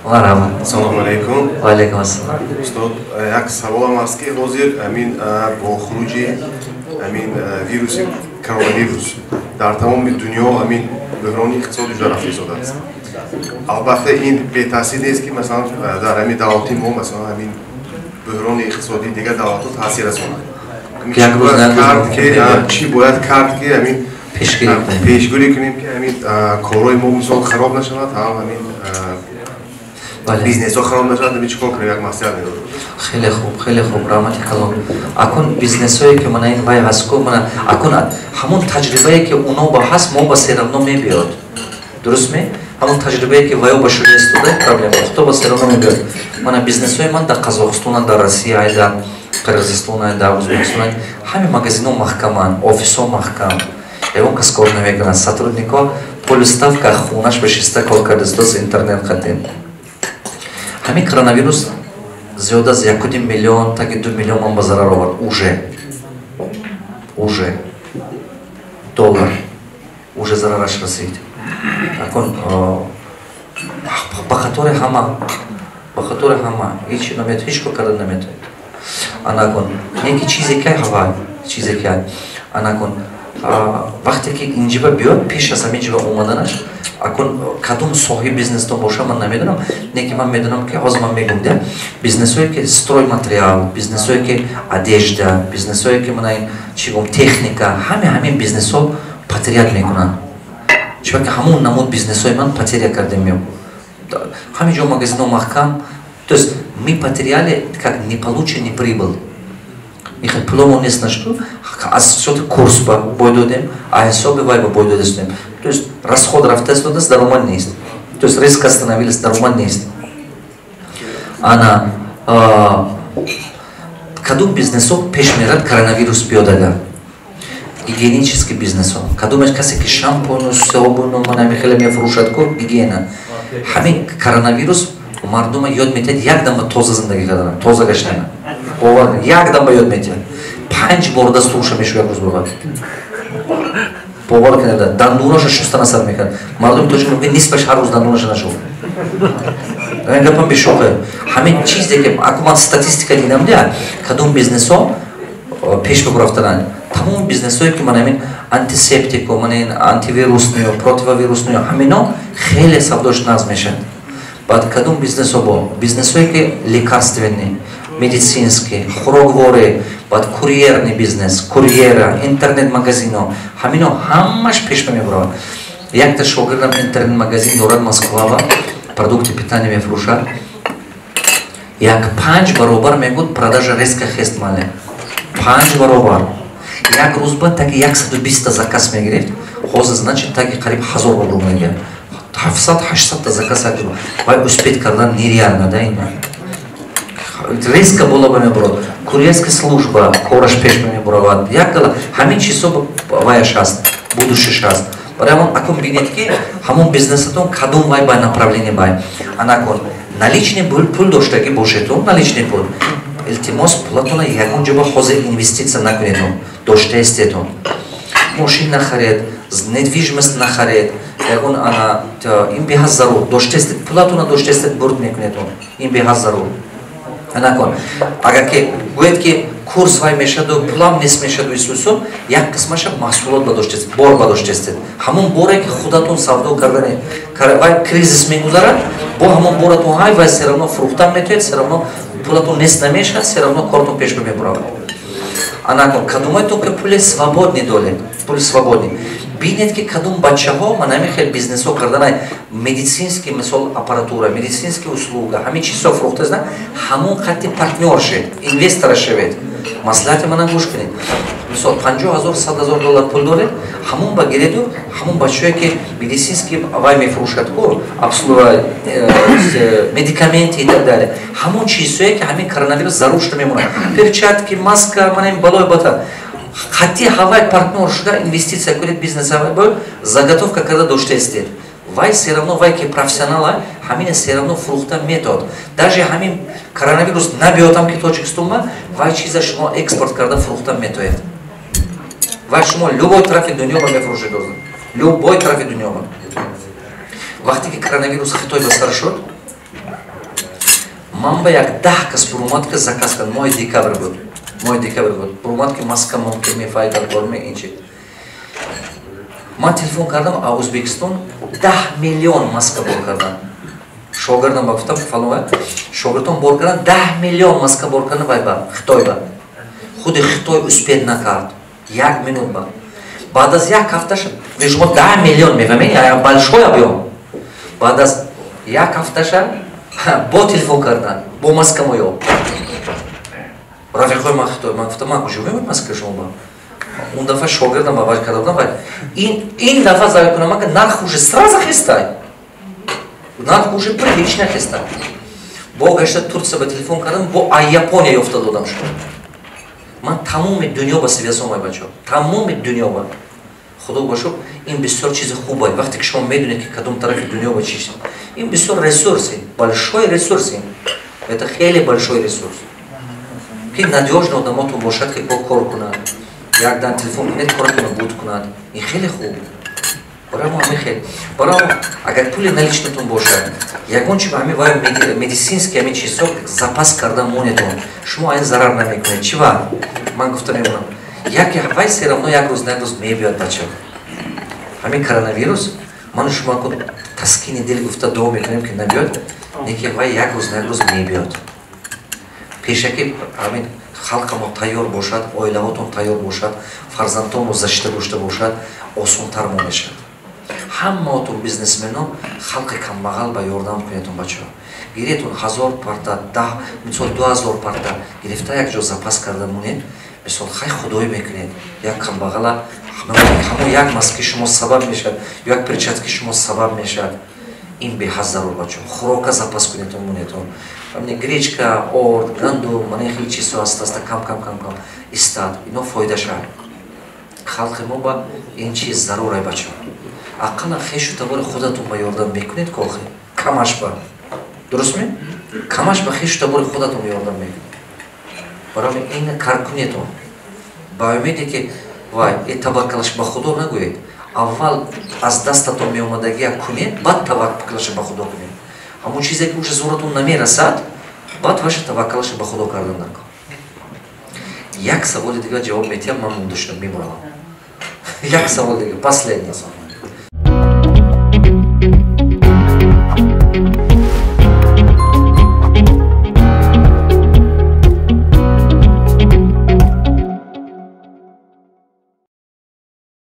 Марҳамат. Ассалому алайкум. Ва алайкум ассалом. Устод, як саволам аст, ки ҳозир ҳамин бо хуруҷи ҳамин вируси коронавирус дар тамоми дунё ҳамин бӯҳрони иқтисодӣ ҷуда рафта истодааст. Албатта, ин бетаъсир нест, ки масалан дар ҳамин давлати мо, масалан, ҳамин бӯҳрони иқтисодии дигар давлатҳо таъсир расонад. Чӣ бояд кард, ки ҳамин пешгирӣ кунем, ки ҳамин корҳои мо, мисол, хароб нашавад, ҳам ҳамин бизнесҳо хароб нашавад? Ҳамин чӣ кор кунем, як маслиҳат медодед. Хеле хуб, хеле хуб, раҳмати калон. Акун бизнесҳое, ки мана ин вай ҳаст ку, мана акун ҳамон таҷрибае, ки уно ба ҳаст, мо ба всё равно мебиёд. Дуруст ме? Ҳамон таҷрибае, ки ваё ба шуда истода проблема, худо ба всё равно мебиёд. Мана бизнесҳои ман дар Қазоқистонан, дар Россия, дар Қирғизистон, дар Ӯзбекистон, ҳами магазинҳо маҳкаманд, офисҳо маҳкам, ягон кас кор намекунад. Сотрудникҳо полуставка хонаш ба шиста кор кардастос, интернет қатем. Ҳамин коронавирус зиёда аз 1,5 миллион, таги 2 миллион ман ба зарар овард уже доллар, уже зарараш расид. Акун ба қатори ҳама, ба қатори ҳама ҳеч ҳеч кор карда наметавонед. Анакун неки чизе ки ҳавай, чизе ки анакун вақте ки инҷиба биёд, пеш аз ҳамин ҷиба омаданаш, акун кадом соҳаи бизнестон боша, ман намедонам, не ки ман медонам, ки ҳозир ман мегӯм де, бизнесҳое, ки стройматериал, бизнесҳое, ки одежда, бизнесҳое, ки мана чӣ гум, техника, ҳами ҳамин бизнесҳо потерять мекунанд. Чунки ҳамон намуд бизнесҳои ман потеря кардем. Меом, ҳамин ҷо магазино маҳкам, то есть мы потеряли как не полученный прибыль. Ихел пуломо нест нашуд, аз ҳисоби курс ба бой додем, а ҳисоби вай ба бой додастем. То есть расход рафта истодааст, даромад нест, то есть резко остановились, даромад нест. Ана кадом бизнесҳо пеш мерад коронавирус биёдага? Гигиенический бизнесҳо. Кадомеш? Касе ки шампуну, собуну, мана хеле мефурӯшад ку, гигиена. Ҳамин коронавирус мардума ёд метиҳад якдам ба тоза зиндагӣ кардан, тоза гаштана. Бовар, якдам ба ёд метиҳад. Панҷ бор дастуша мешӯяд рӯз бавад, бовар кунед. Дандунаша шуста насар мекунад. Мардуми тоҷик мумкин нисфаш ҳар рӯз дандунаша нашуд. Ин гапам бешоқе. Ҳамин чизе ки аку ман статистика дидам дия, кадом бизнесҳо пеш бабурафтананд, тамоми бизнесҳое, ки ман ҳамин антисептику, ман ин антивирусную, противовирусную, ҳамино хеле савдош нағз мешавад. Баъд кадом бизнесҳо? Бо бизнесҳое, ки лекарственный, медицинский, хӯрокворӣ, баъд курьерный бизнес, курьера, интернет магазино, ҳамино ҳамаш пеш мебаравад. Якта шогирдам интернет магазин дорад Москвава, продукты питания мефурӯшад. Як панҷ баробар, мегӯд, продажа резко хест мале, 5 баробар. Як рӯз ба таги 120-та заказ мегирифт, ҳозир, значит, таги қариб 1000 рубл мегирад, 700, 800-та заказ. Вай успеть кардан нереально да. Ин резко боло ба мебурад. Курьерская служба кораш пеш мебуравад. Якала ҳамин чизҳо ваяш ҳаст, будущий ш ҳаст. Барои ҳамон акун бинед, ки ҳамон бизнесатон кадом вай ба направление бай. Анакун наличный пул доштагӣ бошедтон, наличный пул, илтимос, пулатона ягон ҷо ба ҳозир инвеститсия накунедон, дошта истетон. Мошин нахаред, недвижимость нахаред, ягон ана ин беҳад зарур. Дошта истед пулатона, дошта истед, бурд мекунедон. Ин беҳад зарур. Накун, агар ки гӯед, ки курс вай мешаду, пулам нест мешаду, исусу, як қисмаша маҳсулот ба доштаст, бор ба доштастед. Ҳамон боре, ки худатон савдо кардане, вай кризис мегузарад, бо ҳамон боратон ҳай, вай всё равно фурӯхтан метавед, всё равно пулатон нест намешавад, всё равно кортон пеш мебуравад. Анакун кадомайтон ки пули свободный доред, пули свободный, бинед, ки кадом бачаҳо ман ҳамин хел бизнесҳо карданай, медицинский, мисол, аппаратура, медицинский услуга, ҳамин чизҳо фурӯхта, ҳамон қатти партнёр шед, инвестора шавед. Маслиҳати мана гӯш кунед. Мисол, 50 000, 100 000 доллар пул доред, ҳамон ба гиреду, ҳамон бачаҳое, ки медицинский вай мефурӯшад ку, медикаменты и так далее, ҳамон чизҳое, ки ҳамин коронавирус зарур шуда мемонад, перчатки, маска, мана ин балои бата, хатти ҳавай партнёр шуда, инвеститсия кунед, бизнес ҳавай бо заготовка карда дошта истед. Вай всё равно, вай ки профессионала, ҳамина всё равно фурӯхта метод. Даже ҳамин коронавирус набиёдам ки Тоҷикистонма, вай чиза шумо экспорт карда фурӯхта метоед. Вай шумо любой тарафи дунё ба мефурӯшед, любой тарафи дунё ба. Вақте ки коронавирус Хитой ба сар шуд. Ман ба як 10 кас бурумад, ки заказ кард. Моҳи декабр буд, моҳи декабр буд. Бурумад, ки маска мумкин мефайда корме ин чи. Ман телефон кардам, а Ӯзбекистон 10 миллион маска бор кардам. Шогирдам ба гуфтам, фалон шогирдон бор кардан, 10 миллион маска бор кардан. Вай ба Хитой, ба худи Хитой успеть накард як минут ба. Баъд аз як ҳафташ, шумо 10 миллион мефаҳмед, большой объем. Баъд аз як ҳафташа бо телефон кардан, бо маска моё рафиқои ман Хитой. Ман гуфтам, ман куҷо меояд маска шумо ба? Он дафъа шогирдам ба ваҷ карда будам. Ин дафъа зай кунам, ки нарх уже сразу хестай, нарх уже прилично хестай. Бо гашта Турция ба телефон кардам, бо а Япония ёфта додам. Шумо ман тамоми дунё ба связь омай, бачо, тамоми дунё ба. Худо бошо, ин бисёр чизи хубае, вақте ки шумо медонед, ки кадом тарафи дунё ба чиз. Ин бисёр ресурс, большой ресурс, это хеле большой ресурс, ки надёжно одамотон бошад, ки бо кор кунад, якдан телефон кунед, коратонро буд кунад. Ин хеле хуб барои мо, ҳамин хел барои мо. Агар пули наличный тон бошад, ягон чи ба ҳамин вай медицинский ҳамин чизҳо запас карда монетон, шумо айн зарар намекунед. Чи ва ман гуфта мемонам, яке вай всё равно як рӯз на як рӯз мебиёд, бача, ҳамин коронавирус. Ману шумо ку таскини дил гуфта дуо мекунем, ки набиёд, неки вай як рӯз на як рӯз мебиёд. Пешакӣ ҳамин халқамо тайёр бошад, оилаҳотон тайёр бошад, фарзандтонмо защита дошта бошад, осонтар мо мешавад. Ҳамаотон бизнесмено, халқи камбағал ба ёрдам кунедон, бачаҳо. Гиретон 1000 парта, 10, мисол, 2000 парта гирифта, як ҷо запас карда монед. Мисол, хай, худоӣ мекунед, як камбағала ҳамон як маски шумо сабаб мешавад ё як перчатки шумо сабаб мешавад. Ин беҳад зарур, бачаҳо. Хӯрока запас кунедон, монедон, гречка, орд, гандум, мана хеле чизҳо аста аста, кам кам, кам кам истад. Ино фоидаша халқи мо ба ин чиз зарур, ай бачаҳо. Ақаллан хешу табори худатон ба ёрдам мекунед, кохи камаш ба, дуруст ме? Камаш ба хешу табори худатон ёрдам мекунед. Барои ин кар кунедон ба умеде, ки вай э таваккалаш ба Худо нагӯед. Аввал аз дастатон меомадагия кунед, баъд таваккалаша ба Худо кунед. Ҳамон чизе, ки уже зӯратон намерасад, баъд ваша таваккалаша ба Худо кардан накун. Як саволи дигар ҷавоб метиҳам, ман монда шудам, мемурам. Як савол дига, последний.